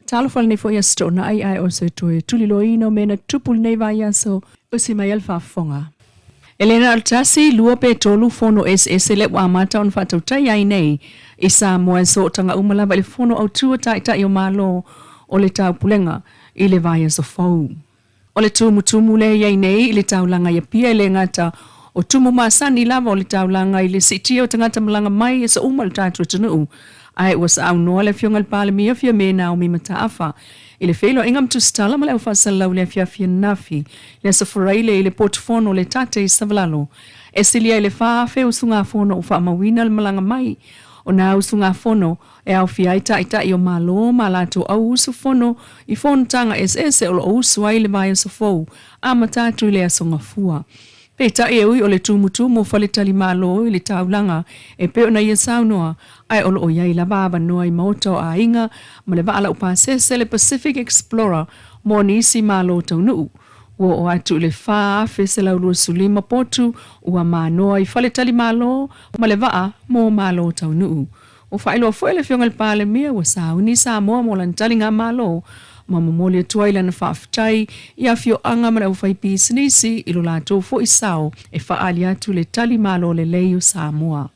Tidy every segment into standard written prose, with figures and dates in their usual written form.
Talofa lenei foi aso Toonai ae o se toe tuliloaina o mea na tutupu i lenei vaiaso o se mai ai le faafofoga. E le na o le tasi, lua pe tolu fono eseese lea ua amata ona faatautai ai nei i Samoa e sootaga uma lava i le Fono Autu a Taitai o Malo o le Taupulega i le vaiaso fou. O le tumutumu lea e i ai nei i le taulaga i Apia e le gata o tumu masani lava o le taulaga i le siitia o tagata malaga mai i aso uma o le tatou atunuu, ae ua saunoa le Afioga i le Palemia Fiame Naomi Mataafa i le feiloaiga ma tusitala ma le aufaasalalau i le afiafi ananafi i le Aso Faraile i le potufono o le Tate i Savalalo e silia i le 4,000 usugafono ua faamauina le malaga mai o nā usugafono e aofia ai taitai o Malo ma a latou au usufono i fonotaga eseese o lo o usu ai le vaiaso fou amata atu i le Aso Gafua. Peitai e ui o le tumutumu o faletalimalo i le taulaga e pei ona ia saunoa, ae o lo o i ai lava avanoa i maota o aiga ma le vaa laupasese le Pacific Explorer mo nisi malo taunuu. Ua oo atu i le 4,125 potu ua manoa i faletalimalo ma le vaa mo malo taunuu. Ua faailoa foi le Afioga i le Palemia ua sauni Samoa mo lana taligamalo ma momoli atu ai lana faafetai i afioaga ma le aufaipisinisi i lo latou foi sao e faaali atu le tali malo lelei o Samoa.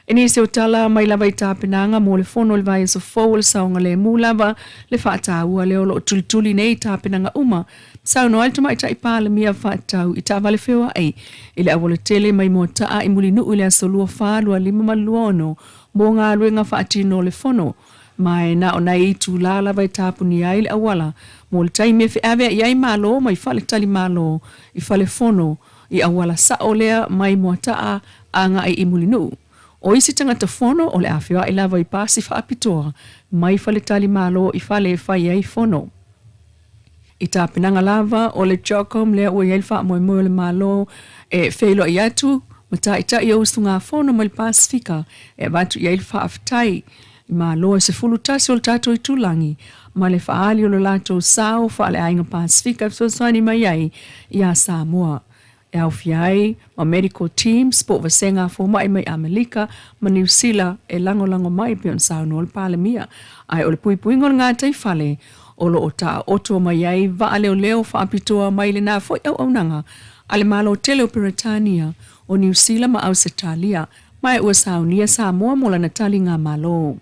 I nisi o tala mai lava i tapenaga mo le fono i le vaiaso fou o le saogalemu lava le faataua lea o lo o tulituli nei tapenaga uma Saunoa ai le Tamaitai Palemia faatatau i taavale feoai i le aualatele mai Moataa i Mulinuu i le aso 24, 25 ma le 26 mo galuega faatino o le Fono, ma e na o nai itulā lava e tapunia ai le auala mo le taimi e feaveai ai malo mai faletalimalo i falefono i auala sa'o lea mai Moataa agai i Mulinuu. O isi tagata fono o le a feoai lava i pasi faapitoa mai faletalimalo i fale e fai ai fono. I tapenaga lava o le CHOGM lea ua i ai le faamoemoe o le Malo e feiloai atu ma taitai o usugafono mai le Pasefika e avatu i ai le faafetai i Malo e 11 o le tatou itulagi ma le faaali o lo latou sao faaleaiga Pasefika e fesoasoani mai ai iā Samoa e aofia ai ma medical teams po o vasega a fomai mai Amelika ma Niu Sila e lagolago mai pei ona saunoa le Palemia. Ae o le puipuiga o le gataifale o lo o taoto mai ai vaa leoleo faapitoa mai lena foi auaunaga a le Malo tele o Peretania, o Niu Sila ma Ausetalia, ma e ua saunia Samoa mo lana taligamalo.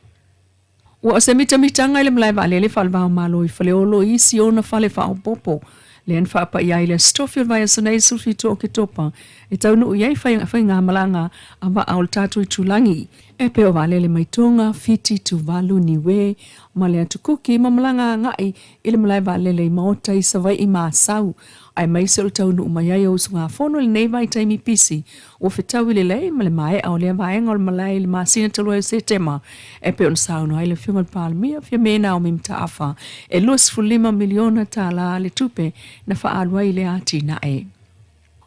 Ua o se mitamitaga i le malae vaalele faale-va-o-Malo i Faleolo i isi ona fale faaopoopo, lea na faapaia ai le Aso Tofi o le vaiaso nei 17 Oketopa e taunuu i ai faigamalaga a vaa o le tatou itulagi, e pei o vaalele mai Tonga, Fiti, Tuvalu, Niue ma le Atu Kuki ma malaga agai i le malae vaalele i Maota i Savaii ma Asau, aemaise o le taunuu mai ai o usugafono i lenei vaitaimi pisi Ua fetaui lelei ma le maea o lea vaega o le malae i le masina talu ai o Setema, e pei ona saunoa ai le Afioga i le Palemia, Fiame Naomi Mataafa, e $25 miliona tala le tupe na faaalu ai i lea atinae.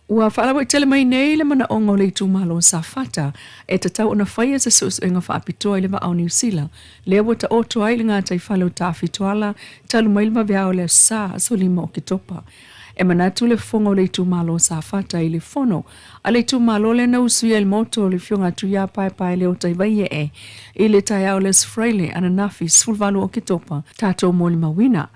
Ua faalauaitele mai nei le manaoga o le itumalo o Safata e tatau ona faia se suesuega faapitoa i le vaa o Niu Sila, lea ua taoto ai le gataifale o Tafitoala talu mai le vaveao o le Aso Sa, aso 5 Oketopa. E manatu le fofoga o le itumalo o Safata i le fono a le itumalo lea na usuia i le moto o le Afioga a Tuia Paepaeleota i Vaiee i le taeao o le Aso Faraile ananafi 18 Oketopa tatou molimauina.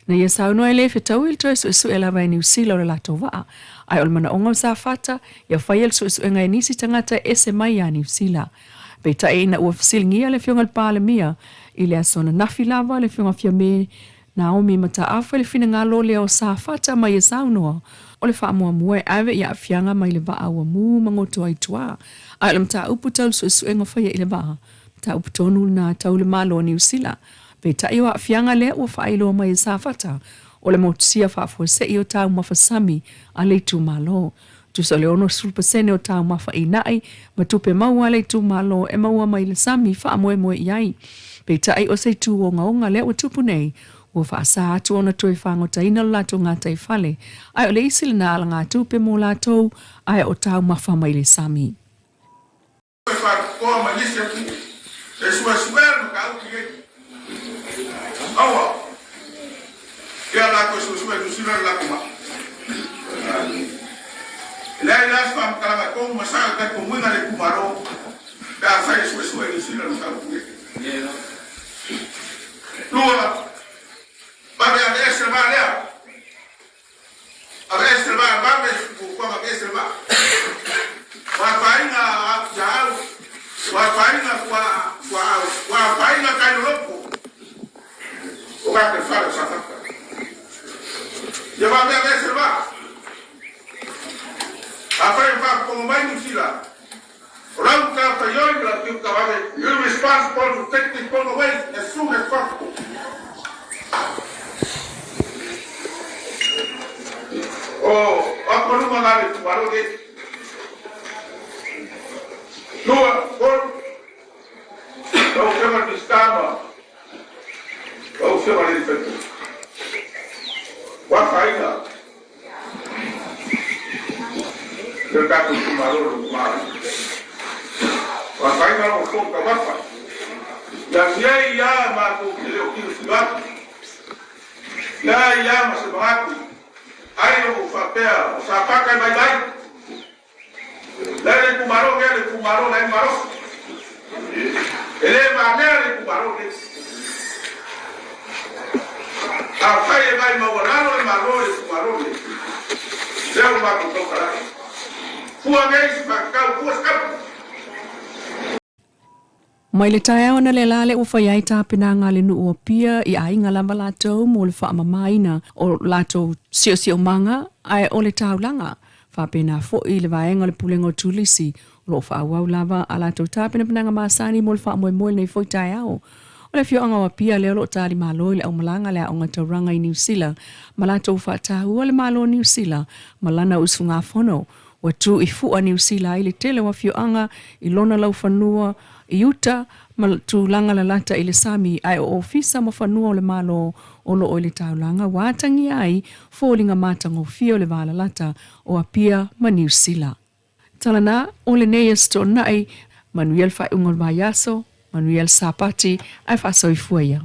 Na ia saunoa e le fetaui le toe suesue lava e Niu Sila o le latou vaa, ae o le manaoga o Safata ia faia le suesuega e nisi tagata e ese mai ia Niu Sila. Peitai ina ua fesiligia le Afioga i le Palemia i le aso ananafi lava le Afioga Fiame Naomi Mataafa i le finagalo lea o Safata mai e saunoa, o le faamuamua e ave i aafiaga mai le vaa ua mu ma goto ai tua, a o le mataupu tau le suesuega faia i le vaa, mataupu tonu lena tau le Malo o Niu Sila. Peitai o aafiaga lea ua faailoa mai e Safata, o le motusia faafuasei o taumafa sami a le itumalo. Tusa o le 60% o taumafa inai ma tupe maua a le itumalo e maua mai le sami faamoemoe i ai. Peitai o se itu ogaoga lea ua tupu nei, ua faasa atu ona toe fagotaina lo latou gataifale, ae o le isi lena alagatupe mo latou ae o taumafa mai le sami. E faapitoa ma nisi atunuu e suesuea le mataupu nei. Aua ia latou e suesue i Niu Sila le latou maa. E leai la se faamatalaga tonu ma sao e talitonuina le itumalo pe afai e suesue i Niu Sila le mataupu nei. Lua. tai lolopo o ka te whare o Safata. Ia wā mea mea se wā. A whai whā kongo mai New Zealand. O lau ka whaioi la tiu ka wale, you're responsible to take this boat away as soon as possible. O akonuma ngā le tumaro le. Lua, tolu, lau Afioga i le Minisita ma lau Afioga i le Sui Usufono. Ua afaina le tatou itumalo i lou tamaoaiga. Ua afaina lou fofoga taumafa. Ia nei lava matou te le o tilotilo atu. Leai lava ma se manatu, ai o ou faapea o Safata e vaivai. Lea le itumalo lea le itumalo lea malosi. E le valea le itumalo lenei. Afai e vai maualalo le Malo i le itumalo lenei, lea ua matou tautalai. Fua nei se faatatau, fua se tapu. Mai le taeao analeila lea ua fai ai tapenaga a le nuu o Apia i aiga lava latou mo le faamamaina o latou siosiomaga ae o le taulaga. Faapena foi le vaega o le Pulega o Turisi o lo o faaauau lava a latou tapenapenaga masani mo le faamoemoe i lenei foi taeao. O le afioaga o Apia lea o lo o talimalo i le aumalaga a le Aoga Tauraga i Niu Sila ma latou faataua le Malo o Niu Sila ma lana usugafono Ua tu i fua Niu Sila ai le tele o afioaga i lona laufanua i uta ma tulaga lalata i le sami ae o ofisa ma fanua o le Malo o lo o i le taulaga ua atagia ai foliga matagofie o le va lalata o Apia ma Niu Sila. Tala na, o lenei aso toonai, manuia le faaiuga o le vaiaso, manuia le Sapati, ae faasoifua ia.